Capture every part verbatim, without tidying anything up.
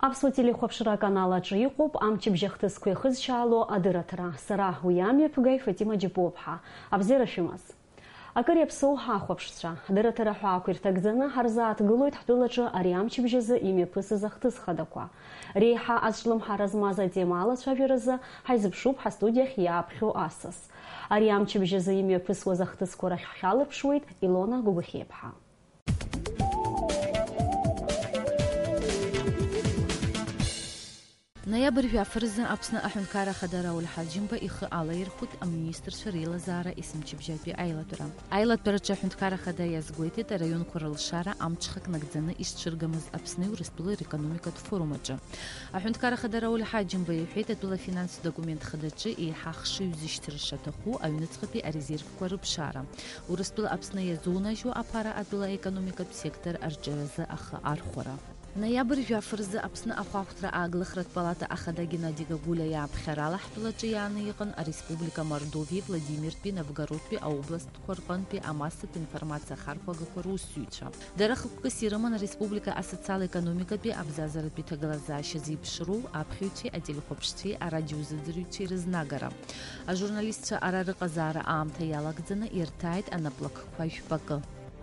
Аԥсуа телехәаԥшра аканал аҿы иҟоуп амчыбжь ахҭысқәа ихызшьаало адырраҭара. Сара уи амҩаԥгаҩ Фатима Џьапуаԥҳа. Абзиара шәымаз. Акыр иаԥсоу ҳахәаԥшцәа, адырраҭара ҳәаақәа ирҭагӡаны ҳарзааҭгылоит ҳтәылаҿы ари амчыбжь азы имҩаԥысыз ахҭыс хадақәа. Реиҳа азҿлымҳара змаз атема алацәажәаразы ҳаизыԥшуп ҳастудиахь иааԥхьо асас. Ари амчыбжь азы имҩаԥысуаз ахҭысқәа рахь ҳхьалырԥшуеит Илона Гәыгәхьеиԥҳа. Ноиабр жәаф рзы Аԥсны Аҳәынҭқарра Ахада Рауль Ҳаџьымба ихы алаирхәит аминистрцәа реилазаара есымчыбжьатәи аилатәара. Аилатәараҿы Аҳәынҭқарра Ахада иазгәеиҭеит араионқәа рылшара амҽхак нагӡаны ишцәыргамыз Аԥсни Урыстәылеи рекономикатә форум аҿы. Аҳәынҭқарра Ахада Рауль Ҳаџьымба иҳәеит, атәыла афинанстә документ хадаҿы еиҳа ахшыҩзышьҭра шаҭаху аҩныҵҟатәи арезервқәа рыԥшаара, Урыстәыла Аԥсны иазунажьуа аԥара атәыла аекономикатә сектор арҿиаразы ахы архәара. Ноиабр жәаф рзы Аԥсны ахәаахәҭра ааглыхратә палата ахада Геннади Гагулиа иааԥхьарала ҳтәылаҿы иааны иҟан ареспублика Мордовиеи Владимиртәи Новгородтәи аобластқәа рҟынтәи амассатә информациа ахархәагақәа русзуҩцәа. Дара хықәкыс ирыман ареспублика асоциал-економикатәи абзазаратәи ҭагылазаашьа зеиԥшроу аԥхьаҩцәеи ателехәаԥшцәеи арадиоузыӡырҩцәеи рызнагара. Ажурналистцәа ара рыҟазаара аамҭа иалагӡаны ирҭааит анаплакқәа жәпакы.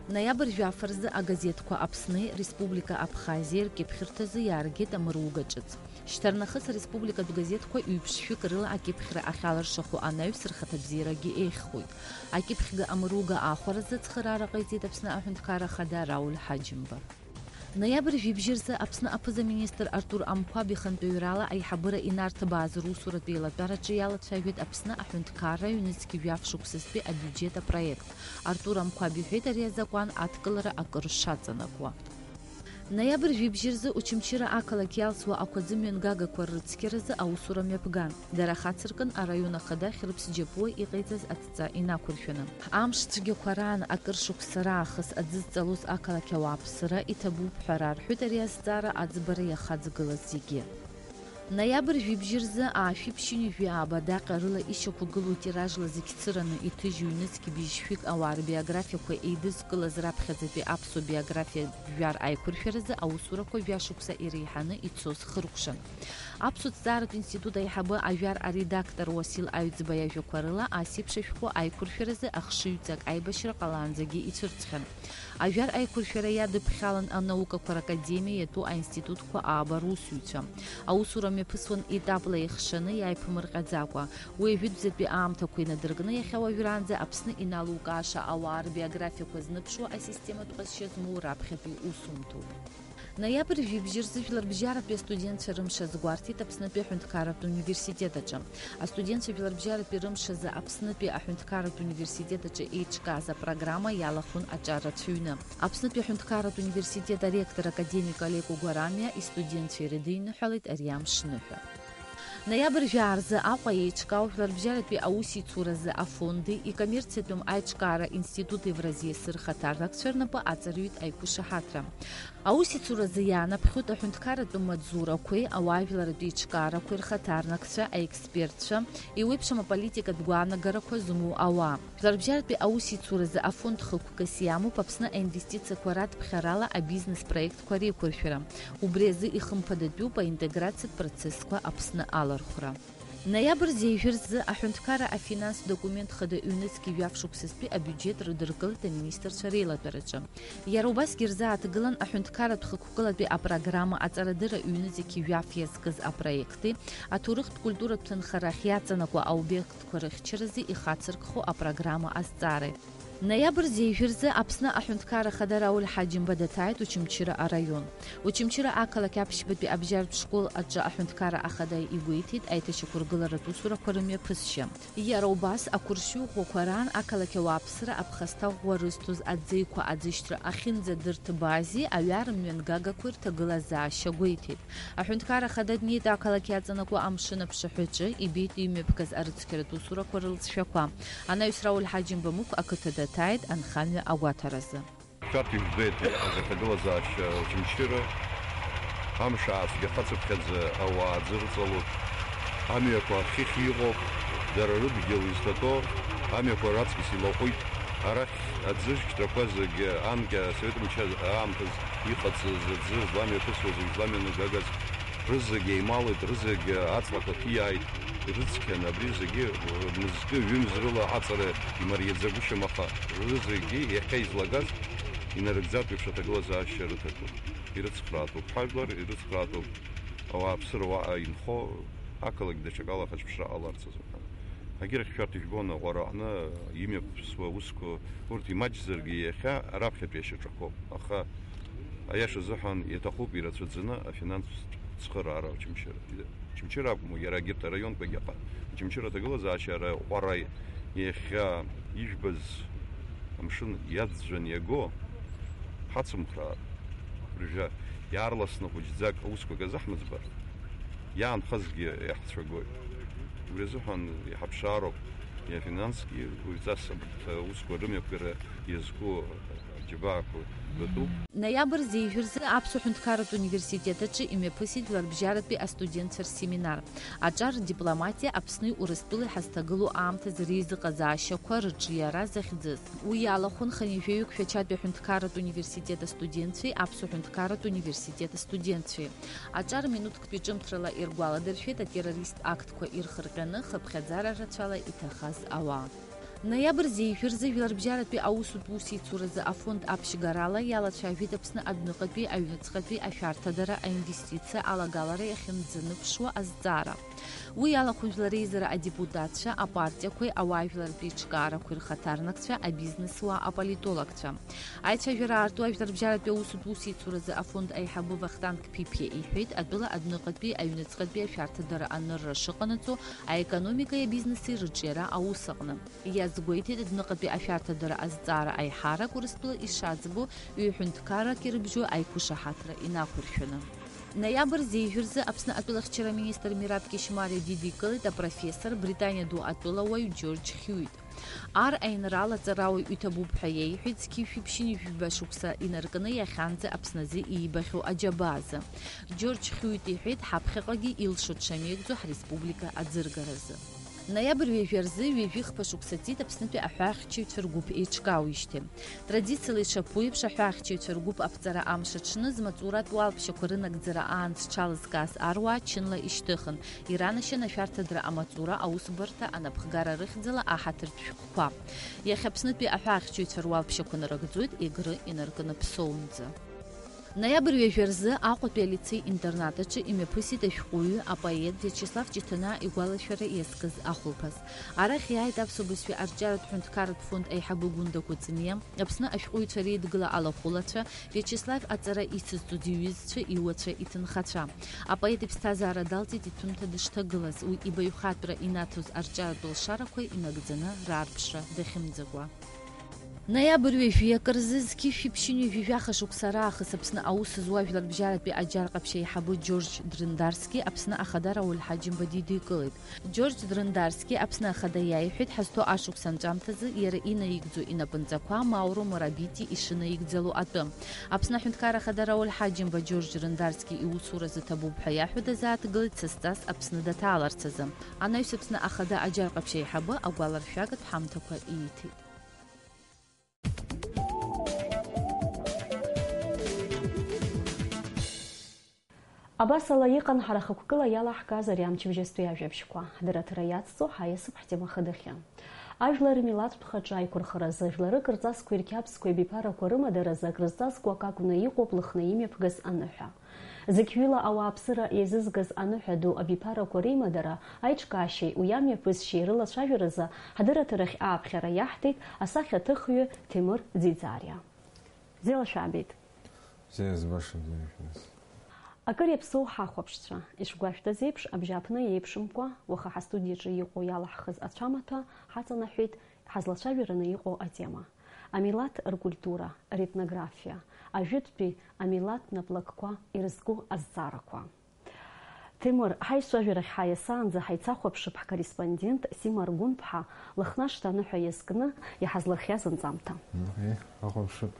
Ноиабр жәаф рзы агазеҭқәа Аԥсни Республика Абхазиеи ркьыԥхьырҭазы иааргеит амыруга ҿыц. Шьҭарнахыс ареспубликатә газеҭқәа ҩ-ԥшьҩык рыла акьыԥхьра ахьалыршахо анаҩс рхаҭабзиарагьы еиӷьхоит. Акьыԥхьга амыруга аахәаразы ацхыраара ҟаиҵеит Аԥсны Аҳәынҭқарра Ахада Рауль Ҳаџьымба. Ноиабр жәибжьы рзы Аԥсны аԥыза-министр Артур Амқәаб ихантәаҩрала аиҳабыра инарҭбааз русуратә еилатәараҿы иалацәажәеит Аԥсны аҳәынҭқарра ҩнызқь жәаф шықәсазтәи абиуџьет апроект. Артур Амқәаб иҳәеит ари азакәан адкылара акыр шаҵанакуа. Ноиабр жәибжьы рзы Очамчыра ақалақь иалсуа ақәаӡы мҩангагақәа ррыцқьаразы аусура мҩаԥган. Дара хацыркын араион ахадахь Рыԥс Џьапуа иҟаиҵаз адҵа инақәыршәаны. Амш цәгьақәа раан акыр шықәса раахыс аӡы зҵалоз ақалақь ауааԥсыра иҭабуп ҳәа рарҳәоит ари азҵаара аӡбара иахаҵгылаз зегьы. Ноиабр жәибжьы рзы аашәи ԥшьынҩажәи ааба даҟьа рыла ишьақәгылоу тиражла зегь цыраны иҭыжьу ҩнызқь быжьшәик ауаа рбиографиақәа еидызкылаз раԥхьаӡатәи аԥсуа биографиа жәар аиқәыршәаразы аусурақәа жәашықәса иреиҳаны ицоз хыркәшан. Аԥсуа ҭҵааратә институт аиҳабы ажәар аредактор Уасил Аҩӡба иажәақәа рыла, ас еиԥш ашәҟәы аиқәыршәаразы ахшыҩҵак аибашьра ҟалаанӡагьы ицәырҵхьан. Ажәар аиқәыршәара иадыԥхьалан анаукақәа ракадемиа иатәу аинститутқәа ааба русзуҩцәа. Аусура мҩаԥысуан етапла еихшаны, иааиԥмырҟьаӡакәа. Уи ажәытәӡатәи аамҭақәа инадыркны иахьа уажәраанӡа Аԥсны иналукааша ауаа рбиографиақәа зныԥшуа асистематә ҟазшьа змоу раԥхьатәи усумҭоуп. Ноиабр жәибжьы рзы Жәларбжьаратәи астудентцәа рымш азгәарҭеит Аԥснытәи аҳәынҭқарратә университет аҿы. Астудентцәа Жәларбжьаратәи рымш азы Аԥснытәи аҳәынҭқарратә университет аҿы еиҿкааз апрограмма иалахәын аҿар рацәаҩны. Аԥснытәи аҳәынҭқарратә университет аректор академик Олег Угәарамиа истудентцәа ирыдиныҳәалеит ари амш ныҳәа. Ноиабр жәаа рзы Аҟәа еиҿкаау Жәларбжьаратәи аусеицуразы афонди икоммерциатәым аиҿкаара институт Евразиасы рхаҭарнакцәа рнапы аҵарҩит аиқәышаҳаҭра. Аусеицуразы иаанарԥхьоит аҳәынҭқарратәы маҵзурақәеи ауаажәларратә еиҿкаарақәеи рхаҭарнакцәа, аекспертцәа, еиуеиԥшым аполитикатә гәаанагарақәа змоу ауаа. Жәларбжьаратәи аусеицуразы афонд хықәкыс иамоуп Аԥсны аинвестициақәа радԥхьарала абизнес проектқәа реиқәыршәара. Убри азы ихымԥадатәуп аинтеграциатә процессқәа Аԥсны алархәра. Ноиабр зежәы рзы аҳәынҭқарра афинанстә документ хада ҩнызқь жәаф шықәсазтәи абиуџьет рыдыркылеит аминистрцәа реилатәараҿы. Иара убасгьы рзааҭгылан аҳәынҭқарратә хықәкылатәи апрограмма аҵарадырра ҩнызқь жәаф иазкыз апроекти, аҭоурыхтә культуратә ҭынхарахь иаҵанакуа аобиектқәа рыхьчаразы ихацыркхо апрограмма азҵаареи. Ноиабр зежәы рзы Аԥсны аҳәынҭқарра ахада Рауль Ҳаџьымба даҭааит Очамчыра араион. Очамчыра ақалақь аԥшьбатәи абжьаратә школ аҿы аҳәынҭқарра ахада игәеиҭеит аиҭашьақәыргыларатә усурақәа рымҩаԥысшьа. Иара убас, ақәыршҩы ӷәӷәақәа раан ақалақь ауааԥсыра аԥхасҭа ӷәӷәа рызҭоз аӡеиқәа аӡышьҭра ахьынӡадырҭбаази аҩар мҩангагақәеи рҭагылазаашьа гәеиҭеит. Аҳәынҭқарра ахада днеит ақалақь иаҵанакуа амшын аԥшаҳәаҿы, ибеит имҩаԥгаз арыцқьаратә усурақәа рылҵшәақәа. Анаҩс Рауль Ҳаџьымба Мықә ақыҭа даҭааит анхамҩа агәаҭаразы. Шәарҭ ижәбеит иҟаз аҭагылазаашьа Очамчыра. Амш ацәгьа хацыԥхьаӡа ауаа аӡы рыҵалоит. Амҩақәа ахьхьи иҟоуп, дара рыдгьыл изҭатәоу амҩақәа раҵкыс илаҟәит. Арахь аӡышьҭрақәа зегьы анкьа асовет мчы аамҭаз иҟаҵаз аӡы зламҩаԥысуаз, зламҩаныгагаз Рызегь еималеит, рызегь аҵлақәа ҭиааит, ирыцқьан абри зегьы, мызкы, ҩымз рыла аҵара имариаӡагәышьам, аха рызегьы иахьа излагаз инарыгӡартә еиԥш аҭагылазаашьа рыҭатәуп. Ирыцхраатәуп ҳажәлар, ирыцхраатәуп ауааԥсыра уаҟа инхо, ақалақь даҽакала ахәаҽԥшра ҟаларц азыҳәан. Егьырахь шәарҭ ижәбон аҟәара аҟны имҩаԥысуа усқәа, урҭ имаҷзаргьы иахьа раԥхьатәи ашьаҿақәоуп, аха аиаша азыҳәан иаҭахуп ирацәаӡаны афинанстә цхыраара Очамчыра. Очамчыра акәым, иара егьырҭ араионқәагьы, аха Очамчыра аҭагылазаашьа ара аҟәара иахьа ижәбаз амшын иаӡәӡәан иаго ҳацымхраар. Уажәы иаарласны хәыҷӡак аусқәак азаҳмыӡбар, иаанхазгьы иаҳцәагоит. Убри азыҳәан иҳаԥшаароуп, иафинансгьы уаҩҵас абарҭ аусқәа рымҩаԥгара иазку аџьабаақәа датәуп. Ноиабр зеижә рзы Аԥсуа ҳәынҭқарратә университет аҿы имҩаԥысит жәларбжьаратәи астудентцәа рсеминар. Аҿар Дипломатиа Аԥсни Урыстәылеи ҳазҭагылоу аамҭазы реизыҟазаашьақәа рыҿиара захьӡыз. Уи иалахәын хынҩажәаҩык Шәачатәи аҳәынҭқарратә университет астудентцәеи Аԥсуа ҳәынҭқарратә университет астудентцәеи. Аҿар минуҭктәи ҿымҭрала иргәаладыршәеит атеррористтә актқәа ирхырҟьаны хыԥхьаӡара рацәала иҭахаз ауаа. Ноиабр зеижә рзы Жәларбжьаратәи аусутә усеицуразы афонд аԥшьгарала иалацәажәеит Аԥсны адәныҟатәи аҩныҵҟатәи ашәарҭадара аинвестициа алагалара иахьынӡаныԥшуа азҵаара. Уи иалахәын Жәлар Реизара адепутатцәа, апартиақәеи ауаажәлартә еиҿкаарақәеи рхаҭарнакцәа, абизнесуаа, аполитологцәа. Аицәажәара аарту Ажәларбжьаратәи аусутә усеицуразы афонд аиҳабы Вахтанг Ԥиԥиа иҳәеит, атәыла адәныҟатәи аҩныҵҟатәи ашәарҭадара анырра шыҟанаҵо, аекономикеи абизнеси рыҿиара аус аҟны. Иазгәеиҭеит адәныҟатәи ашәарҭадара азҵаара аиҳарак Урыстәыла ишаӡбо, ҩ-ҳәынҭқаррак ирыбжьоу аиқәышаҳаҭра инақәыршәаны. Ноиабр зеижә рзы Аԥсны атәылахьчара министр Мираб Кьышьмариа дидикылеит апрофессор, Британиа ду атәылауаҩ Џьорџь Хьуит. Ар аинрал аҵарауаҩ иҭабуп ҳәа иеиҳәеит зқьи жәшәи ԥшьынҩажәи жәба шықәса инаркны иахьанӡа Аԥсназы иибахьоу аџьабаа азы. Џьорџь Хьуит иҳәеит, ҳаԥхьаҟагьы илшо дшамеигӡо ҳреспублика аӡыргаразы. Ноиабр ҩажәа рзы ҩажәи хԥа шықәса ҵит Аԥснытәи аҳәаахьчаҩцәа ргәыԥ еиҿкаауижьҭеи. Традициала ишаԥу еиԥш, аҳәаахьчаҩцәа ргәыԥ аԥҵара амш аҽны змаҵуратә уалԥшьақәа рынагӡара аан зҽалызкааз аруаа чынла ишьҭыхын, иранашьан ашәарҭадара амаҵура аусбарҭа анапхгара рыхьӡала аҳаҭыртә шәҟәқәа. Иахьа Аԥснытәи аҳәаахьчаҩцәа руалԥшьақәа нарыгӡоит Егры инаркны Ԥсоунӡа. Ноиабр ҩажәа рзы Аҟәатәи алицеи-интернат аҿы имҩаԥысит ашәҟәыҩҩы, апоет Виачеслав Ҷыҭанаа игәалашәара иазкыз ахәылԥаз. Арахь иааит аԥсуа бызшәа арҿиаратә ҳәынҭқарратә фонд аиҳабы Гәында Кәыҵниа, Аԥсны ашәҟәыҩҩцәа реидгыла алахәылацәа, Виачеслав аҵара ицызҵоз иҩызцәа, иуацәа, иҭынхацәа. Апоет иԥсҭазаара далҵит иҭәымҭа дышҭагылаз, уи ибаҩхатәра инаҭоз арҿиаратә лшарақәа инагӡаны раарԥшра дахьымӡакәа. Ноиабр ҩажәи акы рзы зқьи жәшәи ԥшьынҩажәи жәаха шықәса раахыс Аԥсны аус зуа жәларбжьаратәи аџьар ҟаԥшь аиҳабы Џьорџь Дрындарски Аԥсны ахада Рауль Ҳаџьымба дидикылеит. Џьорџь Дрындарски Аԥсны ахада иаиҳәеит ҳазҭоу ашықәс анҵәамҭазы иара инаигӡо инапынҵақәа Мауро Морабити ишынаигӡало атәы. Аԥсны аҳәынҭқар ахада Рауль Ҳаџьымба Џьорџь Дрындарски иусуразы ҭабуп ҳәа иаҳәо дазааҭгылеит сасҵас Аԥсны даҭааларц азы. Анаҩс Аԥсны ахада аџьар ҟаԥшь аиҳабы агәаларшәагатә ҳамҭақәа ииҭеит. Абасала иҟан ҳара хықәкыла иалаҳкааз ари амчыбжьастәи ажәабжьқәа. Ҳдырраҭара иацҵо ҳаиасып ҳтема хадахьы. Ажәлар рмилаҭтә хаҿы аиқәырхаразы, жәларык рҵасқәеи рқьабзқәеи абиԥарақәа рымадаразы акрызҵазкуа акакәны иҟоуп Лыхны имҩаԥгаз аныҳәа. Зықьҩыла ауааԥсыра еизызгаз аныҳәа ду абиԥарақәа реимадара, аиҿкаашьеи уи амҩаԥысшьеи рылацәажәаразы ҳдырраҭарахь ааԥхьара иаҳҭеит асахьаҭыхҩы Ҭемыр Ӡиӡариа. Бзиала шәаабеит. Бзиа збаша, бзиа шәныз. Акыр иаԥсоу ҳахәаԥшцәа, ишәгәашәҭаз еиԥш, абжьааԥны еиԥшымкәа, уаха ҳастудиаҿы иҟоу иалаҳхыз ацәамаҭәа ҳаҵанаҳәеит ҳазлацәажәараны иҟоу атема. Амилаҭ ркультура, ретнографиа, ажәытәтәи амилаҭ наплакқәа ирызку азҵаарақәа. Ҭемыр, ҳаицәажәарахь ҳаиасаанӡа ҳаицахәаԥшып ҳкорреспондент Сима Аргәынԥҳа Лыхнашҭа аныҳәа иазкны иҳазлырхиаз анҵамҭа. Мм, еи, ҳахәаԥшып.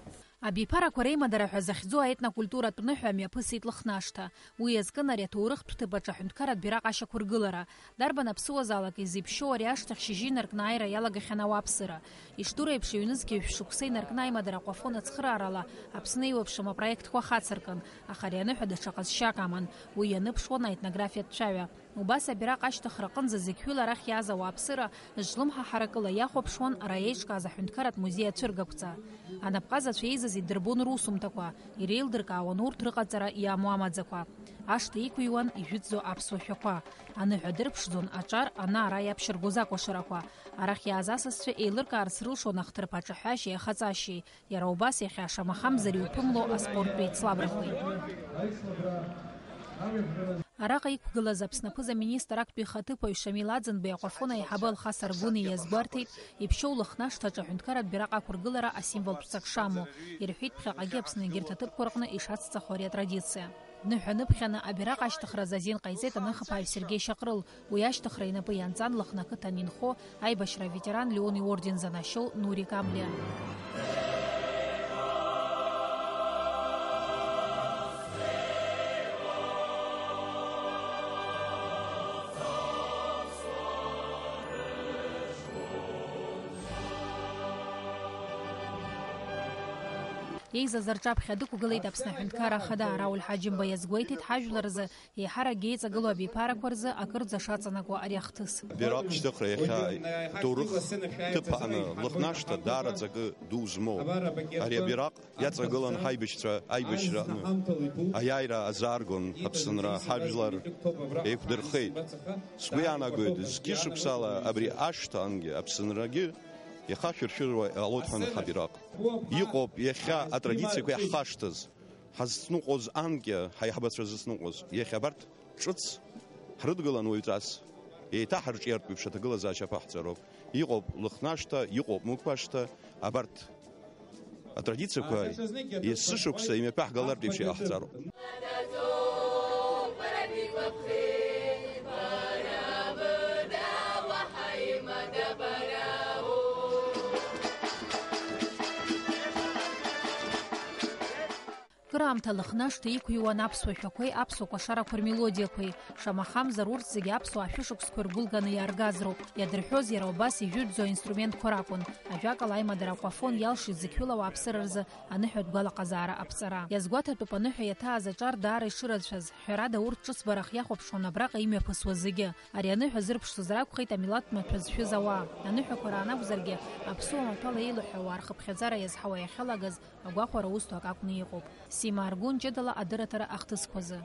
Абиԥарақәа реимадара ҳәа захьӡу аетнокультуратә ныҳәа мҩаԥысит Лыхнашҭа. Уи иазкын ари аҭоурыхтә ҭыԥ аҿы аҳәынҭқарратә бираҟ ашьақәыргылара. Дарбан аԥсуазаалак изеиԥшьоу ари ашҭа хьшьыжьы инаркны ааира иалагахьан ауааԥсыра. Ишдыру еиԥш, ҩнызқьи жәшықәса инаркны аимадара Аквафон ацхыраарала Аԥсны еиуеиԥшым апроектқәа хацыркын, аха ари аныҳәа даҽа ҟазшьак аман, уи ианыԥшуан аетнографиатә цәаҩа. Убас абираҟ ашьҭыхра аҟынӡа зықьҩыла арахь иааз ауааԥсыра злымҳа ҳаракыла иахәаԥшуан ара еиҿкааз аҳәынҭқарратә музеи ацәыргақәҵа. Анапҟазацәа еизаз идырбон русумҭақәа, иреилдыркаауан урҭ рыҟаҵара иамоу амаӡақәа. Ашҭа иқәыҩуан ижәытәӡоу аԥсуа шәақәа, аныҳәа дырԥшӡон аҿар ана-ара иаԥшьыргоз акәашарақәа. Арахь иааз асасцәа еилыркаарц рылшон ахҭырԥа аҿаҳәашьеи ахаҵашьеи. Иара убас иахьа шамахамзар иуԥымло аспорттә еицлабрақәеи. Араҟа иқәгылаз Аԥсны аԥыза-министр актәи ихаҭыԥуаҩ Шамил Аӡынба Аквафон аиҳабы Алхас Аргәыни иазгәарҭеит, иԥшьоу Лыхнашҭаҿы аҳәынҭқарратә бираҟ ақәыргылара асимволтә ҵак шамоу, ирҳәеит ԥхьаҟагьы Аԥсны егьырҭ аҭыԥқәа рҟны ишацҵахо ари атрадициа. Ныҳәа ныԥхьаны абираҟ ашьҭыхразы азин ҟаиҵеит аныхаԥааҩ Сергеи Шьаҟрыл. Уи ашьҭыхра инапы ианҵан Лыхны ақыҭан инхо аибашьра аветеран Леон иорден занашьоу Нури Камлиа. Еизаз рҿаԥхьа дықәгылеит Аԥсны аҳәынҭқарра ахада Рауль Ҳаџьымба, иазгәеиҭеит ҳажәлар рзы еиҳаракгьы еиҵагылоу абиԥарақәа рзы акырӡа шаҵанакуа ари ахҭыс. Абираҟ шьҭыхра иахьа ҭоурых ҭыԥ аҟны Лыхнашҭа даараӡа акы ду змоу. Ари абираҟ иаҵагылан ҳаибашьцәа аибашьра аҟны аиааира азааргон Аԥсынра, ҳажәлар еиқәдырхеит. Сгәы иаанагоит, зқьышықәсала абри ашҭа ангьы Аԥсынрагьы ихашәыршәыруа иҟалоит ҳәа ҳабираҟ. Иҟоуп иахьа атрадициақәа иаҳхашҭыз, ҳазҭныҟәоз анкьа, ҳаиҳабацәа зыҭныҟәоз. Иахьа абарҭ ҿыц ҳрыдгылан уаҩҵас, еиҭаҳарҿиартә еиԥш аҭагылазаашьа аԥаҳҵароуп. Иҟоуп Лыхнашҭа, иҟоуп Мықәашҭа, абарҭ атрадициақәа есышықәса имҩаԥаҳгалартә еиԥш иҟаҳҵароуп. Кыраамҭа Лыхнашҭа иқәыҩуан аԥсуа шәақәеи аԥсуа кәашарақәа рмелодиақәеи. Шамахамзар, урҭ зегьы аԥсуаа шәышықәсқәа иргәылганы иааргаз роуп. Иадырҳәоз иара убас ижәытәӡоу аинструментқәа ракәын. Ажәакала, аимадара Аквафон иалшеит зықьҩыла ауааԥсыра рзы аныҳәатә гәалаҟазаара аԥҵара. Иазгәаҭатәуп аныҳәа иаҭааз аҿар даара ишырацәаз, ҳәарада, урҭ ҿыцбарах иахәаԥшуан абраҟа имҩаԥысуаз зегьы. Ари аныҳәа зырԥшӡоз ракәхеит амилаҭ маҭәа зшәыз ауаа. Аныҳәақәа раанакәзаргьы, аԥсуа маҭәала еилаҳәа ауаа рхыԥхьаӡара иазҳауа иахьалагаз агәахәара усҭо акы акәны иҟоуп. Сима Аргәын ҷыдала адырраҭара ахҭысқәазы.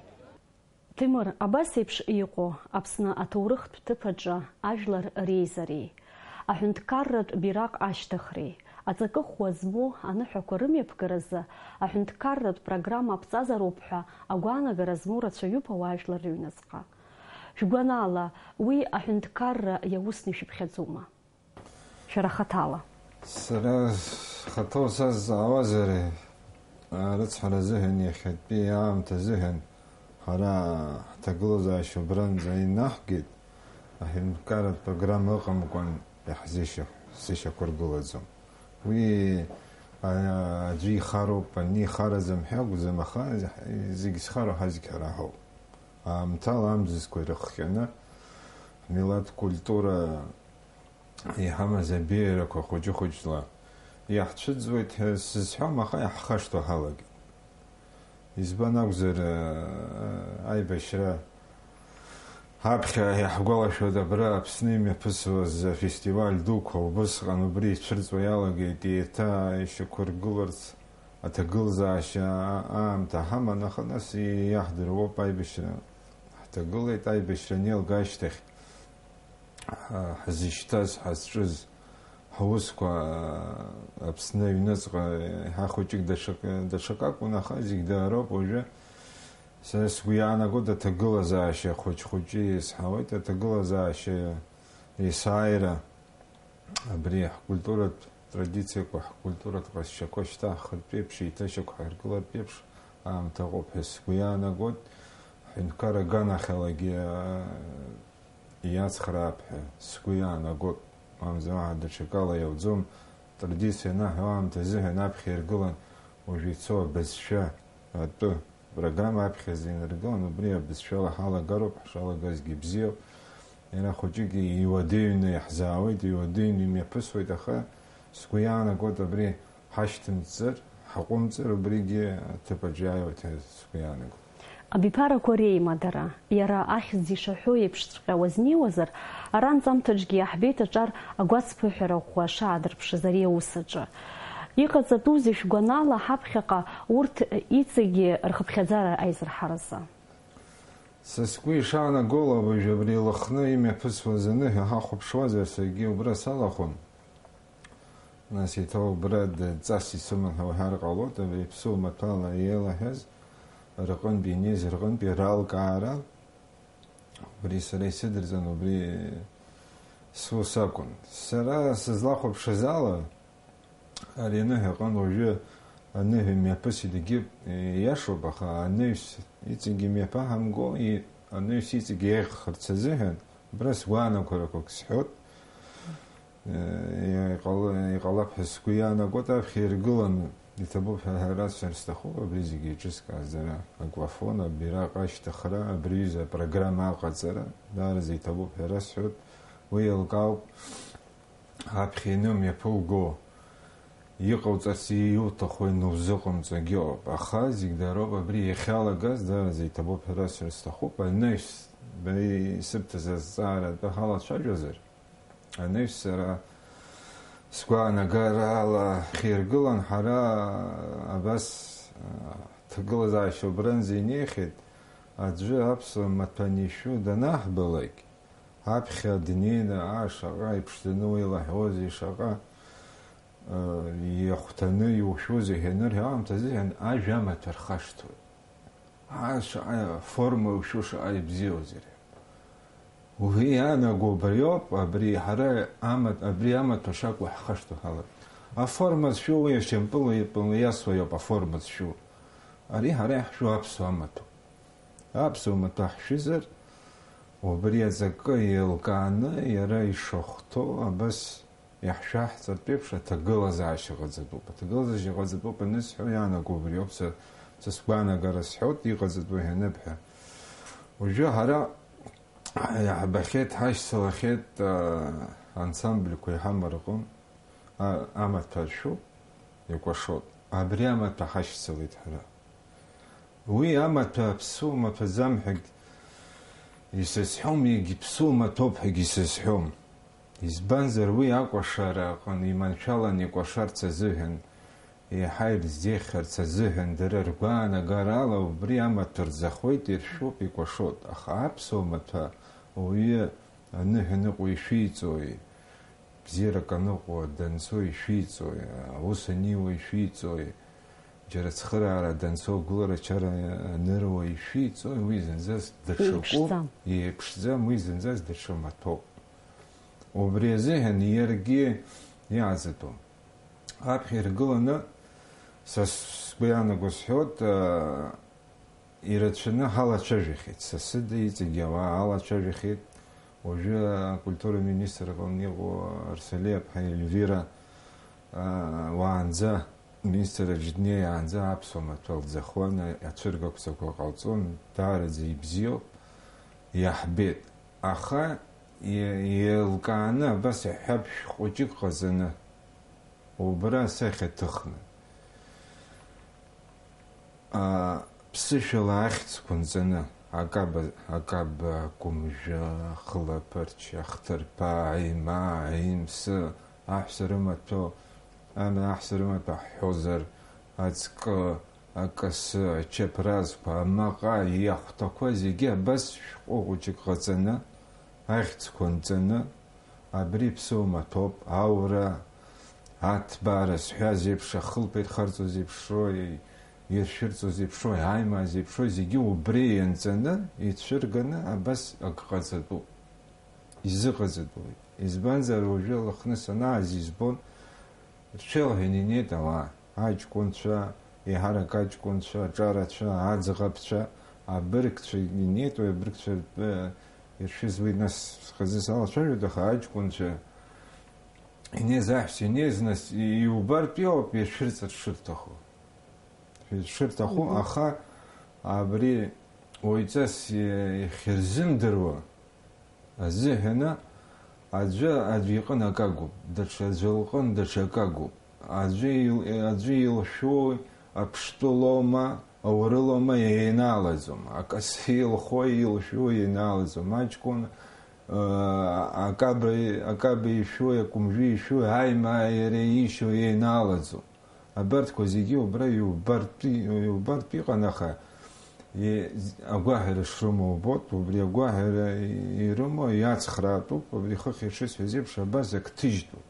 Ҭемыр, абас еиԥш иҟоу Аԥсны аҭоурыхтә ҭыԥ аҿы ажәлар реизареи, аҳәынҭқарратә бираҟ ашьҭыхреи, аҵакы ӷәӷәа змоу аныҳәақәа рымҩаԥгаразы аҳәынҭқарратә программа аԥҵазароуп ҳәа агәаанагара змоу рацәаҩуп ауаажәлар рыҩныҵҟа. Шәгәанала, уи аҳәынҭқарра иаусны ишәыԥхьаӡома? Шәара хаҭала. Сара схаҭоу сазҵаауазар, а, рыцҳара азыҳәан, иахьатәи аамҭа азыҳәан ҳара ҳҭагылазаашьа убранӡа инаҳгеит, аҳәынҭқарратә программа ыҟамкәан иаҳзышьа-, зышьақәыргылаӡом. Уи, а, аӡәы ихароуп, ани ихараӡам ҳәа акәӡам, аха зегь зхароу ҳазегь ҳара ҳауп. Аамҭала амзызқәа ирыхҟьаны, ҳмилаҭ культура иҳамаз абеиарақәа хәыҷы-хәыҷла иаҳцәыӡуеит ҳәа сызҳәом, аха иаҳхашҭуа ҳалагеит. Избан акәзар, аибашьра аԥхьа иаҳгәалашәоит абра Аԥсны имҩаԥысуаз афестиваль дуқәа убысҟан убри ицәырҵуа иалагеит, еиҭа ишьақәыргыларц аҭагылазаашьа аамҭа ҳаман, аха нас иаҳдыруоуп аибашьра ҳҭагылеит, аибашьра анеилга ашьҭахь ҳа-, ҳзышьҭаз, ҳазҿыз, ҳусқәа, Аԥсны аҩныҵҟа, еиҳа хәыҷык даҽак, даҽак акәын, аха зегь даароуп уажәы. Сара сгәы иаанагоит аҭагылазаашьа хәыҷ-хәыҷы иазҳауеит, аҭагылазаашьа есааира абри ҳкультуратә традициақәа, ҳкультуратә ҟазшьақәа шьҭа ҳхыртәеиԥш, еиҭашьақәҳаргылартә еиԥш аамҭа ыҟоуп ҳәа сгәы иаанагоит. Ҳҳәынҭқар аганахьалагьы иацхраап ҳәа сгәы иаанагоит, мамзар уаҳа даҽакала иауӡом, традициа анаҳәо аамҭа азыҳәан аԥхьа иргылан Уажә ицо абызшәа атәы программа аԥхьаӡа инаргылан, убри абызшәала ҳалагароуп, ҳшалагазгьы бзиоуп. Иара хәыҷык иуадаҩны иаҳзаауеит, иуадаҩны имҩаԥысуеит, аха сгәы иаанагоит, абри ҳашьҭымҵзар, ҳаҟәымҵыр, убригьы аҭыԥаҿ иааиуеит ҳәа сгәы иаанагоит. Абиԥарақәа реимадара, иара ахьӡ ишаҳәо еиԥшҵәҟьа уазнеиуазар, ара анҵамҭаҿгьы иаҳбеит аҿар агәацԥыҳәара ӷәӷәа шаадырԥшыз ари аус аҿы. Иҟаҵатәузеи шәгәанала ҳаԥхьаҟа урҭ иҵегьы рхыԥхьаӡара аизырҳаразы? Са сгәы ишаанагола, уажә абри Лыхны имҩаԥысуаз аныҳәа ҳахәаԥшуазар, саргьы убра салахәын. Нас еиҭа убра дҵас исыман ҳәа уҳәар ҟалоит, абри аԥсуа маҭәала еилаҳәаз рҟынтә инеиз рҟынтәи ралкаара, убри сара исыдырҵан, убри сус акәын. Сара сызлахәаԥшыз ала, ари аныҳәа аҟынтә уажәы аныҳәа мҩаԥысит, егьи иашоуп, аха анаҩс иҵегьы мҩаԥаҳамго, и-, анаҩс иҵегьы еиӷьхарц азыҳәан, убра сгәаанагарақәак сҳәоит. Иҟала-, иҟалап ҳәа сгәы иаанагоит, аԥхьа иргыланы иҭабуп ҳәа ҳәарас сҭахуп, абри зегьы еиҿызкааз дара, аквафон, абираҟ ашьҭыхра, абри аҩыза апрограмма аҟаҵара, даараӡа иҭабуп ҳәа расҳәоит, уи еилкаауп, аԥхьа ианымҩаԥуго, иҟауҵарц иуҭаху ианузыҟамҵогьы ыҟоуп, аха зегь дароуп, абри иахьалагаз даараӡа иҭабуп ҳәа расҳәар сҭахуп, анаҩс, бара исыбҭаз азҵаара атәы ҳалацәажәозар, анаҩс сара сгәаанагарала ҳиргылан, ҳара абас, а, ҭагылазаашьа убранӡа инеихьеит, аӡәы аԥсуа маҭәа анишәу данаҳбалак, аԥхьа днеины, аа, шаҟа иԥшӡаны уеилаҳәозеи, шаҟа, а, иахәҭаны иушәозеи ҳәа анырҳәо аамҭазыҳәан ажәа амаҭәа рхашҭуеит. Аа, шаҟа аформа ушәу, шаҟа ибзиоузеи. Уи иаанаго убриоуп, абри ҳара амаҭ-, абри амаҭәа шакәу ҳхашҭуа ҳалагеит. Аформа зшәу уи ашьапыла иасуа иоуп аформа зшәу. Ари ҳара иаҳшәу аԥсуа амаҭәоуп. Аԥсуа маҭәа ҳшәызар, убри аҵакы еилкааны иара ишахәҭоу абас иаҳшәаҳҵартә еиԥш аҭагылазаашьа ҟаҵатәуп. Аҭагылазаашьа ҟаҵатәуп анысҳәо иаанаго убриоуп, са, са сгәаанагара сҳәоит, иҟаҵатәу ҳәа аныбҳәа. Уажәы ҳара иаҳбахьеит, ҳашьцылахьеит, а, ансамбльқәа иҳамоу рҟынтә, а, амаҭәа шәуп, икәашоит. Абри амаҭәа ҳашьцылеит ҳара. Уи амаҭәа аԥсуа маҭәаӡам ҳәагь исызҳәом, егьи ԥсуа маҭәоуп ҳәагьы исызҳәом. Избанзар, уи акәашара аҟны иманшәалан икәашарц азыҳәан, еиҳа ирзеиӷьхарц азыҳәан, дара ргәаанагарала убри амаҭәа рӡахоит, иршәуп, икәашоит. Аха аԥсуа маҭәа ауаҩы аныҳәа ныҟәо ишәиҵои? Бзиарак аныҟәо данцо ишәиҵои, аус аниуа ишәиҵои, џьара цхыраара данцо, агәыларачара аныруа ишәиҵои, уи зынӡас даҽакуп, еиԥшӡам. Еиԥшӡам, уи зынӡас даҽа маҭәоуп. Убри азыҳәан иаргьы иааӡатәым. Аԥхьа иргыланы, са сгәы иаанаго сҳәоит, а, ирацәаны ҳалацәажәахьеит, сасыда иҵегьы ауаа алацәажәахьеит. Уажәы акультура министр аҟны иҟоу Арсалиаԥҳа Ельвира, а, уаанӡа, министр аҿы днеиаанӡа аԥсуа маҭәа лӡахуан, ацәыргақәҵақәа ҟалҵон, даараӡа ибзиоуп, иаҳбеит. Аха и-, еилкааны абас иаҳҳәап, шәҟәыҷык ҟаҵаны, убра асахьа ҭыхны. А, ԥсышәала ахьӡқәа нҵаны, акаба, акаба, акәымжәы, ахылаԥарч, ахҭырԥа, аимаа, аимсы, аҳәса рымаҭәоу, ана аҳәса рымаҭәа ҳҳәозар, аҵкы, акасы, ачаԥразқәа, амаҟа, иахәҭақәа зегьы абас шәҟәы хәыҷык ҟаҵаны, ахьӡқәа нҵаны, абри ԥсуа маҭәоуп, аура, аҭбаара зҳәаз еиԥш, ахылԥа ирхарҵоз еиԥшрои, иршәырҵоз еиԥшрои, аимаа зеиԥшрои, зегьы убри ианҵаны, ицәырганы, абас ак ҟаҵатәуп. Изыҟаҵатәуеит. Избанзар, уажәы Лыхны санааз избон, рҽеилаҳәаны инеит ауаа, аҷкәынцәа, еиҳарак аҷкәынцәа, аҿарацәа, аӡӷабцәа, абыргцәа инеит, уи абыргцәа ртәы иршәыз уи нас хазы салацәажәоит, аха аҷкәынцәа инеиз аҳәса инеиз, нас иубартә иоуп иршәырҵар шырҭаху. ҳәа шырҭаху, аха абри уаҩҵас ихьырзымдыруа азыҳәаны аӡәы аӡәы иҟын акы агуп, даҽа аӡәы лҟын даҽа акы агуп. Аӡәы ил-, аӡәы илшәуи аԥштәы лоума, ауарылоума, еинаалаӡом. Акасы илхуи илшәуи еинаалаӡом. Аҷкәын, э, акаба, акаба ишәуи акәымжәы ишәуи аимаа иара иишьоу еинаалаӡом. Абарҭқәа зегьы убра иубартә, иубартә иҟан, аха и-, агәаҳәара шрымоу убоит, убри агәаҳәара ирымоу иацхраатәуп, убри хыхь ишысҳәаз еиԥш, абас ак ҭыжьтәуп.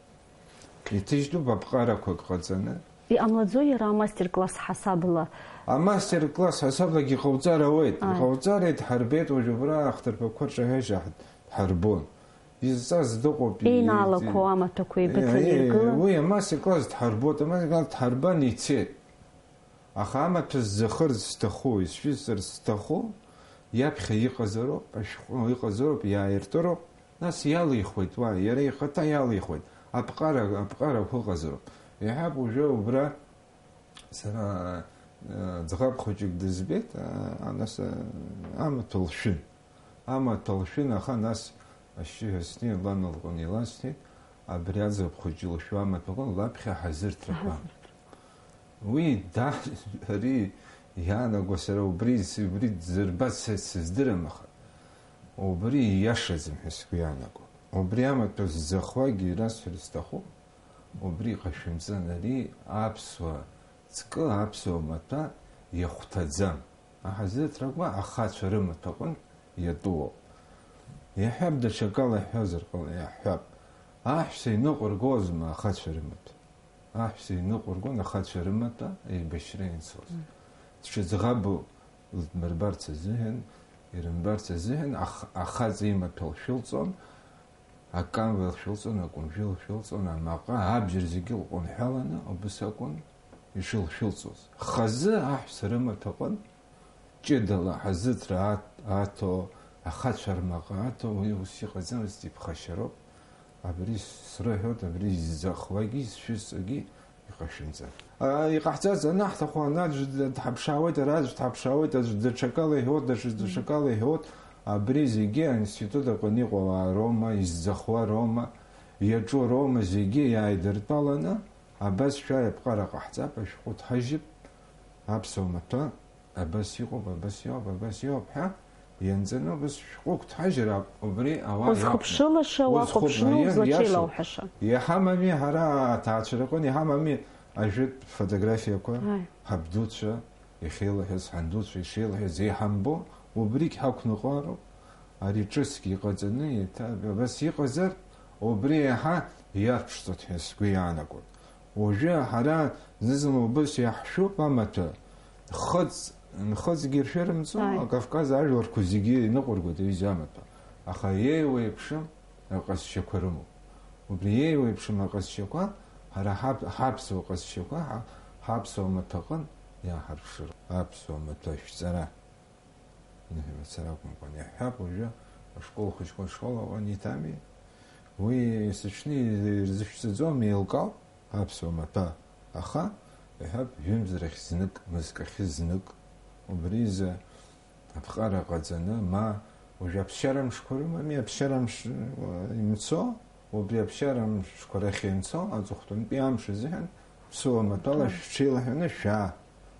Иҭыжьтәуп аԥҟарақәак ҟаҵаны. Иҟамлаӡои иара амастер-класс ҳасабла? Амастер-класс ҳасаблагьы иҟауҵар ауеит. Ааи. Иҟауҵар, идҳарбеит уажә убра ахҭырԥақәа рҿы ҳәа ишаҳ-, дҳарбон. Изҵаз дыҟоуп, и-, Еинаалақәоу и-, амаҭәақәа еибыҭаны и-, иргылан. Уи амастер-класс дҳарбоит, амастер-класс дҳарбан ицеит. Аха амаҭәа зӡахырц зҭаху, изшәызҵарц зҭаху, иаԥхьа иҟазароуп, ашәҟәы иҟазароуп, иааиртыроуп, нас иалихуеит уа, иара ихаҭа иалихуеит, аԥҟара, аԥҟарақәа ыҟазароуп. Иаҳҳәап, уажәы убра сара, э, ӡӷаб хәыҷык дызбеит, а, нас, э, амаҭәа лшәын. Амаҭәа лшәын, аха нас ашьшьыҳәа снеин, лан лҟны иласҭеит, абри аӡӷаб хәыҷы лшәуа амаҭәа лҟны лаԥхьа ҳазырҭрақәа. Ҳазырҭра. Уи да-, ари иаанаго сара убри, убри дзырбац са сыздырам, аха убри ииашаӡам ҳәа сгәы иаанаго. Убри амаҭәа зӡахуагьы расҳәар сҭахуп, убри иҟашәымҵан, ари аԥсуа ҵкы, аԥсуа маҭәа иахәҭаӡам. Аҳазырҭрақәа ахацәа рымаҭәа аҟынтә иатәуоуп. Иаҳҳәап, даҽакала иаҳҳәозар ҟала-, иаҳҳәап, аҳәса иныҟәыргозма ахацәа рымаҭәа? Аҳәса иныҟәыргон ахацәа рымаҭәа еибашьра ианцоз. Мм. Дшыӡӷабу лдмырбарц азыҳәан, ирымбарц азыҳәан ах-, ахаҵа имаҭәа лшәылҵон, акамба лшәылҵон, акәымжәы лшәылҵон, амаҟа, абџьар зегьы лҟәынҳәаланы, убыс акәын ишылшәылҵоз. Хазы аҳәса рымаҭәа аҟын ҷыдала ҳазыҭра аҭ-, аҭо, ахацәа рмаҟа аҭо, уи ус иҟаӡамызт, иԥхашьароуп. Абри срыҳәоит, абри изӡахуагьы, изшәызҵогьы иҟашәымҵан. А, иҟаҳҵаз анаҳҭаху, ана аӡә д-, дҳаԥшаауеит, ара аӡә дҳаԥшаауеит, аӡә даҽакала иҳәоит, даҽа, даҽакала иҳәоит. Абри зегьы аинститут аҟны иҟоу ауаа роума, изӡахуа роума, иаҿу роума, зегьы иааидыртәаланы, абас шәааи аԥҟара ҟаҳҵап, ашәҟәы ҭҳажьып, аԥсуа маҭәа. Абас иҟоуп, абас иоуп, абас иоуп ҳәа ианҵаны, убас шәҟәык ҭҳажьыр акәхап, убри ауаа иақәны. Узхыԥшылаша, узхыԥ-, уахәаԥшны, иа-, узлачеи иашоуп. Лауҳәаша. Иаҳамами ҳара аҭаацәараҟны, иаҳамами ажәытә фотографиақәа, Ааи. Ҳабдуцәа иахьеилаҳәаз, ҳандуцәа ишеилаҳәаз еиҳамбо, убригь ҳақәныҟәароуп. Ари ҿыцгьы иҟаҵаны, еиҭа абас иҟазар, убри иаҳа иаԥшӡоит ҳәа сгәы иаанагоит. Уажәы ҳара зны-зынла убыс иаҳшәуп амаҭәа, хыҵ, нхыҵгьы ршәырымҵо, Ааи. Кавказ ажәларқәа зегьы иныҟәыргоит аҩыза амаҭәа. Аха еиуеиԥшым аҟазшьақәа рымоуп. Убри еиуеиԥшым аҟазшьақәа, ҳара ҳаԥ-, ҳаԥсуа ҟазшьақәа, ҳа-, ҳаԥсуа маҭәа аҟын иааҳарԥшыроуп. Аԥсуа маҭәа ашәҵара. Ныҳәа мацара акәымкәан, иаҳҳәап, уажәы ашкол хәыҷқәа ашкол аҟны иҭами? Уи есыҽны ирзышәҵаӡом, еилкаауп аԥсуа маҭәа, аха, иаҳҳәап, жәымзрахь знык, мызкахьы знык, убри изы аԥҟара ҟаҵаны, ма уажәы аԥсшьара мшқәа рымами, аԥсшьара мш, э, имцо, убри аԥсшьара мшқәа рахь ианцо, аҵыхәтәантәи амш азыҳәан ԥсуа маҭәала шәҽеилаҳәаны шәаа,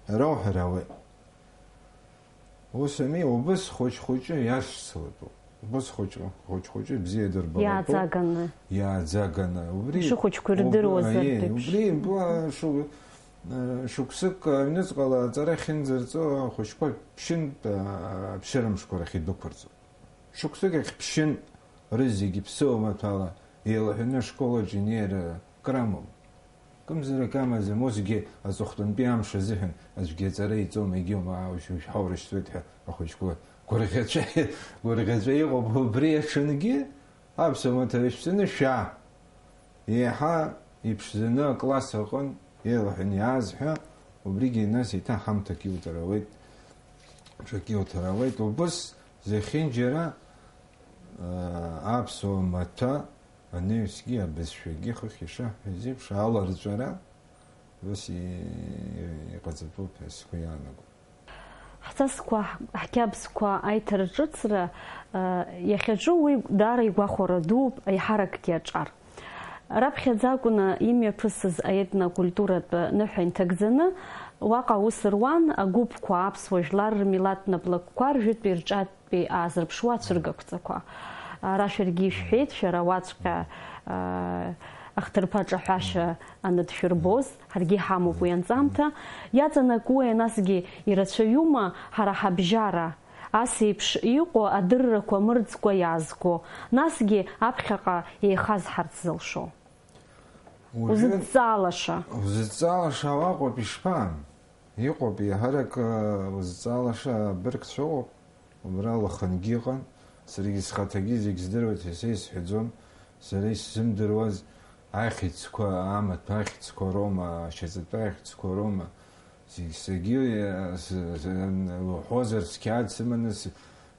ҳәа рауҳәар ауеит. Ус ами, убыс хәыҷ-хәыҷы иашьцылатәуп. Убыс хәыҷ-, хәыҷ-хәыҷы бзиа дырбалатәуп. Иааӡаганы. Иааӡаганы. Убри, Ишыхәыҷқәа уб-, ирдыруазар аиеи, еиԥш. Убри бла шу-, э, шықәсык аҩныҵҟала аҵара ахьынӡарҵо ахәыҷқәа ԥшьынтә, а, аԥсшьарамшқәа рахь идәықәырҵоит. Шықәсык ахь ԥшьынтә рызегьы ԥсуа маҭәала еилаҳәаны ашкол аҿы инеира крамам. Кымзарак амаӡам, усгьы аҵыхәтәантәи амш азыҳәан аӡәгьы аҵара иҵом, егьиума, уажә, уажә ҳаурышьҭуеит ҳәа ахәыҷқәа гәырӷьаҵәа, гәырӷьаҵәа иҟоуп. Убри аҽынгьы аԥсуа маҭәа шәҵаны шәаа. Еиҳа иԥшӡаны акласс аҟын еилаҳәан иааз ҳәа, убригьы нас еиҭа ҳамҭак иуҭар ауеит, ҽак иуҭар ауеит. Убыс зехьынџьара, аа, аԥсуа маҭәа анаҩсгьы абызшәагьы хыхь ишаҳҳәаз еиԥш аларҵәара, Ус и-, иҟаҵатәуп ҳәа сгәы иаанагом. Ҳҵасқәа, ҳқьабзқәа аиҭарҿыцра, а, иахьаҿу уи даара игәахәара дууп, аиҳаракгьы аҿар. Раԥхьаӡа акәны имҩаԥысыз аетнокультуратә ныҳәа инҭагӡаны, уаҟа аус руан агәыԥқәа, аԥсуа жәлар рмилаҭ наплакқәа ржәытәи рҿатәи аазырԥшуа ацәыргақәҵақәа. Ара шәаргьы ишәҳәеит, шәара уаҵәҟьа, а, ахҭырԥа аҿаҳәашьа анадшәырбоз, ҳаргьы иҳамоуп уи анҵамҭа. Иаҵанакуеи, насгьы ирацәаҩума ҳара ҳабжьара? Ас еиԥш иҟоу адыррақәа мырӡкәа иаазго, насгьы аԥхьаҟа еихазҳарц зылшо. Узыдҵаалаша. Узыдҵаалаша уаҟоуп, ишԥа? Иҟоуп, еиҳарак, э, узыдҵаалаша абыргцәа ыҟоуп. Убра уахынгьы ыҟан. Саргьы схаҭагьы зегь здыруеит ҳәа са исҳәаӡом. Сара исзымдыруаз ахьӡқәа, амаҭәа ахьӡқәа роума, ашьаҵатәы ахьӡқәа роума, Зегь-, зегьы, э, с-, с-, уҳәозар, сқьаад сыманы, с-,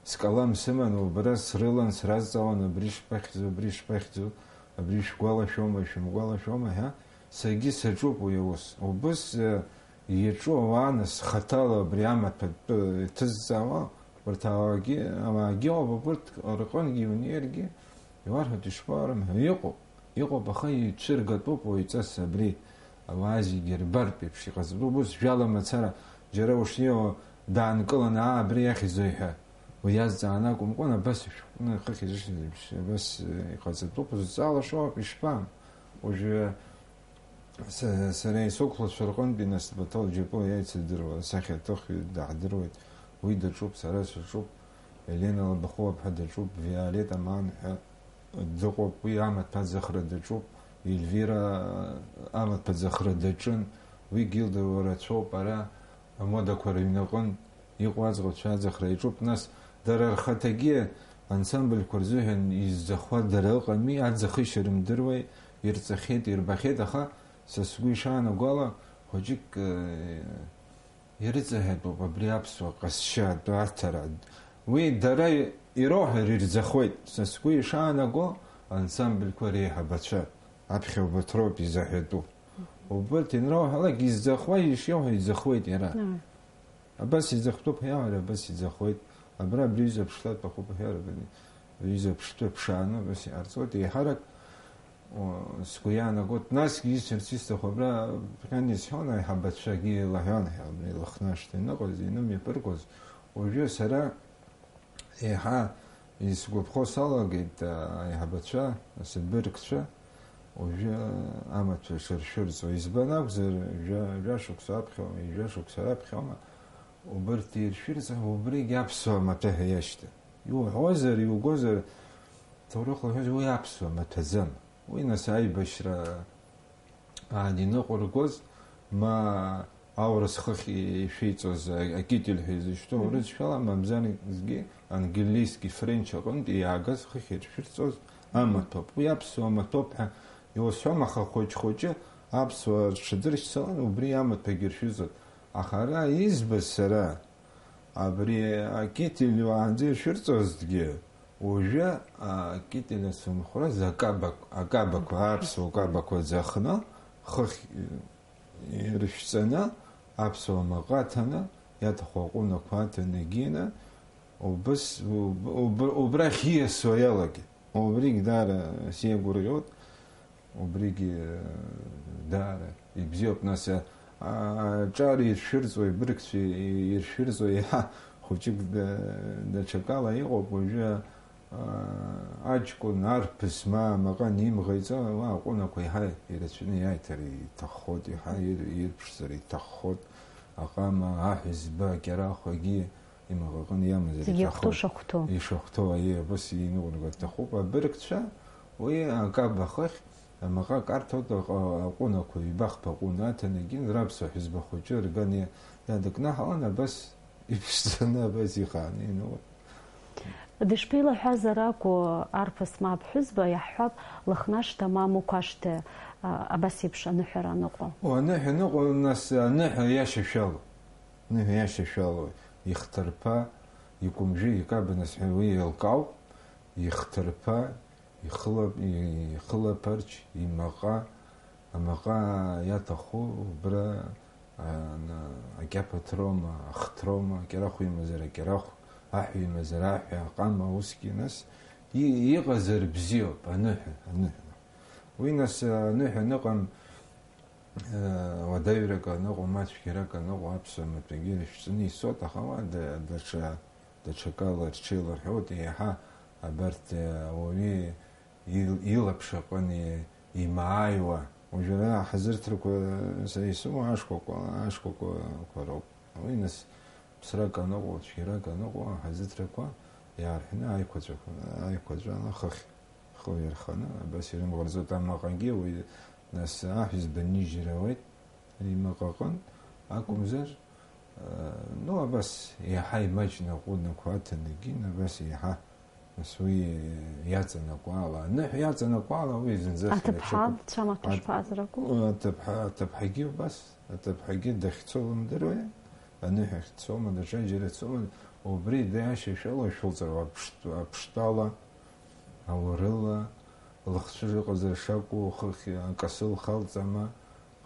скалам сыманы, убра срылан, сразҵаауан, абри шԥахьӡу, абри шԥахьӡу, абри шәгәалашәома, шәымгәалашәома ҳәа, саргьы саҿуп уи аус. Убыс, э, иаҿу ауаа, нас, хаҭала абри амаҭәа атәы иҭызҵаауа, урҭ ауаагьы, ауаагьы ыҟоуп, убырҭ рҟынгьы иунеиргьы, иуарҳәоит, ишԥаҟарым ҳәа, иҟоуп. Иҟоуп, аха ицәыргатәуп уаҩҵас абри ауаа зегьы рбартә еиԥш иҟаҵатәуп. Ус жәала мацара џьара ушнеиуа даанкыланы, аа, абри иахьӡои ҳәа уиазҵааны акәымкәан, абас ишәҟәны хыхь изышьҭаз еиԥш, абас, э, иҟаҵатәуп, узҵаалашо ауп, ишԥа? Уажәы са-, сара исықәлацәа рҟынтәи нас Баҭал Џьапуа иаицырдыруа асахьаҭыхҩы дааҳдыруеит. Уи даҿуп, сара саҿуп, Елена Лабахәуаԥҳа даҿуп, Виолетта Аман ҳәа дыҟоуп, уи амаҭәа аӡахра даҿуп, Ельвира амаҭәа аӡахра даҿын, уигьы илдыруа рацәоуп, ара амодақәа рыҩнаҟын иҟоу аӡӷабцәа аӡахра иаҿуп, нас дара рхаҭагьы ансамбльқәа рзыҳәан изӡахуа дара ыҟами, аӡахышьа рымдыруеи, ирҵахьеит, ирбахьеит, аха са сгәы ишаанагоу ала, хәыҷык, э, Ирыҵаҳәатәуп абри аԥсуа ҟазшьа атәы аҭара. Уи дара ироуҳәар ирӡахуеит. Са сгәы ишаанаго, ансамбльқәа реиҳабацәа, аԥхьа убарҭ роуп изаҳәатәу. Убарҭ инроуҳәалак изӡахуа ишиоуҳәо иӡахуеит иара. Абас иӡахтәуп ҳәа иаҳәар, абас иӡахуеит. Абра абри ҩыза ԥштәы атәахуп ҳәа иаҳәар, абри ҩыза ԥштәы ԥшааны абас иҟарҵоит. Еиҳарак О, сгәы иаанагоит, насгьы исҳәарц исҭаху, абра ԥхьан исҳәон аиҳабацәагьы еилаҳәан ҳәа, абри Лыхнашҭа иныҟәаз, инымҩаԥыргоз, уажәы сара еиҳа исгәаԥхо салагеит, а, аиҳабацәа, асабыргцәа, уажәы амаҭәа шыршәырҵо. Избан акәзар, жәа-, жәашықәса аԥхьоума, ижәашықәса раԥхьоума, убырҭ иршәырҵа, убригь аԥсуа амаҭәа ҳәа иашьҭан. Иуҳәозар, иугозар, ҭоурыхла уҳәозар, уи аԥсуа маҭәаӡам. Уи, нас, аибашьра аан иныҟәыргоз, ма аурыс хыхь ишәеиҵоз, а-, акитель ҳәа изышьҭоу, мгм, урысшәала, мамзаргьы английски, френч аҟынтә иаагаз хыхь иршәырҵоз амаҭәоуп. Уи аԥсуа маҭәоуп ҳәа иузҳәом, аха хәыҷ-хәыҷы аԥсуаа рҽадыршьцылан, убри амаҭәагьы ршәыҵоит. Аха ара избаз сара, Абри акитель уаанӡа ишәырҵозҭгьы, уажәы акитель ацынхәрас акабак-, акабақәа, аԥсуа кабақәа ӡахны, хыхь ирышәҵаны, аԥсуа маҟа аҭаны, иаҭаху аҟәынақәа аҭаны егьины, убыс, уб-, уб-, убрахь ииасуа иалагеит. Убригь даара сеигәырӷьоит. Убригьы, э, даара ибзиоуп, нас, а, а, аҿар иршәырҵуеи, быргцәа иршәырҵуеи, еиҳа хәыҷык да-, даҽакала иҟоуп, уажәы, а, аҷкәын, арԥыс, ма, маҟан имӷеиҵо, уа аҟәынақәа еиҳа ирацәаны иааиҭар иҭаххоит, еиҳа ир-, ирԥшӡар иҭаххоит, аҟама, аҳәызба, акьарахәагьы, Имаҟаҟын иамазар зегь иҭахуп. Ихәҭоу шахәҭоу. Ишахәҭоу, аиеи, абас иныҟәырго аҭахуп. Абыргцәа, уи акаба хыхь, амаҟа карҭоит, аҟ-, аҟәынақәа, ҩба-хԥа ҟәына аҭаны егьин, раԥсуа ҳәызба хәыҷы рган иа-, иадыкнаҳалан, абас иԥшӡаны, абас ихааны иныҟәоит. Дышԥеилаҳәаз аракәу, арԥыс ма аԥҳәызба, иаҳҳәап, Лыхнашҭа ма Мықәашҭа, а, абас еиԥш аныҳәара аныҟоу? О, аныҳәа аныҟоу, нас, аныҳәа иашьашәалоу. Ныҳәа иашьашәалоу ихҭырԥа, икәымжәы, икаба, нас ҳәа уи еилкаауп, ихҭырԥа, ихыла-, и-, ихылаԥарч, имаҟа, Амаҟа иаҭаху убра, а, на-, акьаԥа ҭроума, ахы ҭроума, акьарахә имазар акьарахә, аҳәа имазар аҳәа, аҟама, усгьы нас и-, иҟазар бзиоуп, аныҳәа, аныҳәа. Уи нас, а, аныҳәа аныҟам, а, уадаҩрак аныҟоу, ма цәгьарак аныҟоу, аԥсуа матәагьы рышәҵаны исоит, аха уа да-, даҽа, даҽакала рҽеиларҳәоит, еиҳа абарҭ, а, ауаҩы ил-, илаԥш аҟны имааиуа. Уажәы ара аҳазырҭрақәа са исымоу ашкәакәа, ашкәакәақәа роуп. Уи нас ԥсрак аныҟоу, цәгьарак аныҟоу, аҳазыҭрақәа иаарҳәны аиқәаҵәақәа, аиқәаҵәа хыхь, хы иарханы, абас ирымӷырӡоит амаҟагьы, уи нас аҳәызба нижьыр ауеит имаҟаҟын, акәымзар, э, ну, абас иаҳа имаҷны аҟәыднақәа аҭан егьин, абас иаҳа, нас уи иаҵанакуа ала, аныҳәа иаҵанакуа ала, уи зынӡаск Аҭыԥҳа иаҽакуп. Цәамаҭәа Аҭ-, шԥаазракәу? Аҭыԥҳа, аҭыԥҳагьы убас, аҭыԥҳагьы дахьцо лымдыруеи, аныҳәа ахьцома, даҽаџьара цома, убри дашьашәала ишәылҵыр, аԥштә-, аԥштәала, аурыла, лыхцәы ыҟазар шакәу, хыхь акасы лхалҵама,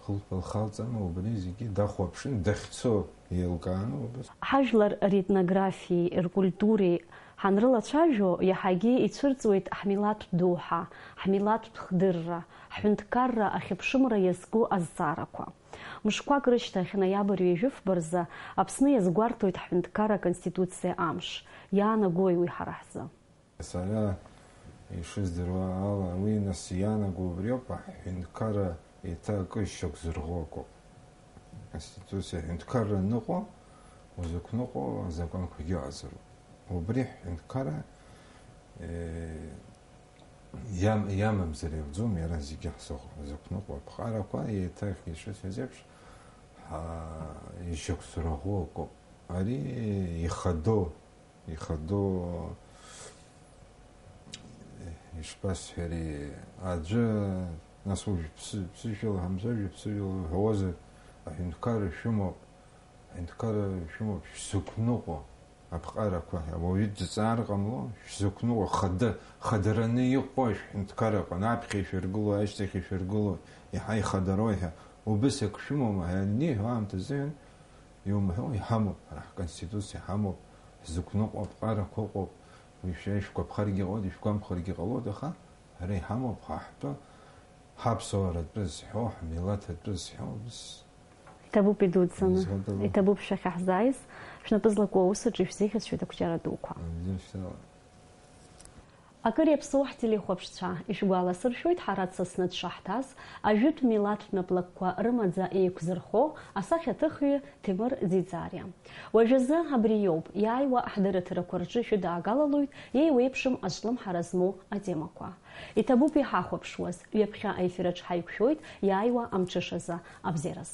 хылԥа лхалҵама, убри зегьы дахәаԥшын, дахьцо еилкааны убас. Ҳажәлар ретнографиеи ркультуреи ҳанрылацәажәо, иаҳагьы ицәырҵуеит ҳмилаҭтә доуҳа, ҳмилаҭтә хдырра, ҳҳәынҭқарра ахьыԥшымра иазку азҵаарақәа. Мышқәак рышьҭахь, ноиабр ҩажәи фба рзы, Аԥсны иазгәарҭоит ҳҳәынҭқарра Аконституциа амш. Иаанагои уи ҳара ҳзы? Сара ишыздыруа ала, уи нас иаанаго убриоуп, аҳәынҭқарра еиҭа акы ишьақәзырӷәӷәақәоуп. Конституциа аҳәынҭқарра аныҟоу, узықәныҟәо азакәанқәагьы ыҟазароуп. Убри ҳҳәынҭқарра, э, иам-, иамамзар иауӡом, иара зегьы ҳзыҟ-, ҳзықәныҟәо аԥҟарақәа, еиҭах ишысҳәаз еиԥш, ҳа-, ишьақәзырӷәӷәо акоуп. Ари ихадоу, ихадоу, ишԥасҳәари, аӡәы, нас уажә ԥсы-, ԥсышәала ҳамцәажәо, ԥсышәала уҳәозар, аҳәынҭқарра шәымоуп, аҳәынҭқарра шәымоуп, шәзықәныҟәо аԥҟарақәа, ауаҩы дҵаар ҟамло, шәзықәныҟәо, хада, хадараны иҟоу шәҳәынҭқарра ыҟан, аԥхьа ишәыргыло, ашьҭахь ишәыргыло, иаҳа ихадароу ҳәа, убыс ак шәымоума ҳәа аниҳәо аамҭазыҳәан, иумҳәо, иҳамоуп, ҳара ҳконституциа ҳамоуп, ҳзықәныҟәо аԥҟарақәа ыҟоуп, уи шәа ишәгәаԥхаргьы ҟалоит, ишәгәамԥхаргьы ҟалоит, аха ҳара иҳамоуп, ҳа ҳтәы, ҳаԥсуаратәы зҳәо, ҳмилаҭ атәы зҳәо, ус. Иҭабуп идуӡӡаны. Изҳәо дала. Иҭабуп шәахь ҳзааиз, шәнапы злаку аус аҿы ишәзеиӷьасшьоит ақәҿиара дуқәа. Абзиабара. Акыр иаԥсоу ҳтелехәаԥшцәа, ишәгәаласыршәоит, ҳара дсасны дшаҳҭаз, ажәытә милаҭтә наплакқәа рымаӡа еиқәзырхо асахьаҭыхҩы Ҭемыр Ӡиӡариа. Уажәазы абри иоуп, иааиуа ҳдырраҭарақәа рҿы шәыдаагалалоит еиуеиԥшым азҿлымҳара змоу атемақәа. Иҭабуп иҳахәаԥшуаз, ҩаԥхьа аефир аҿы ҳаиқәшәоит иааиуа амҽышазы. Абзиараз.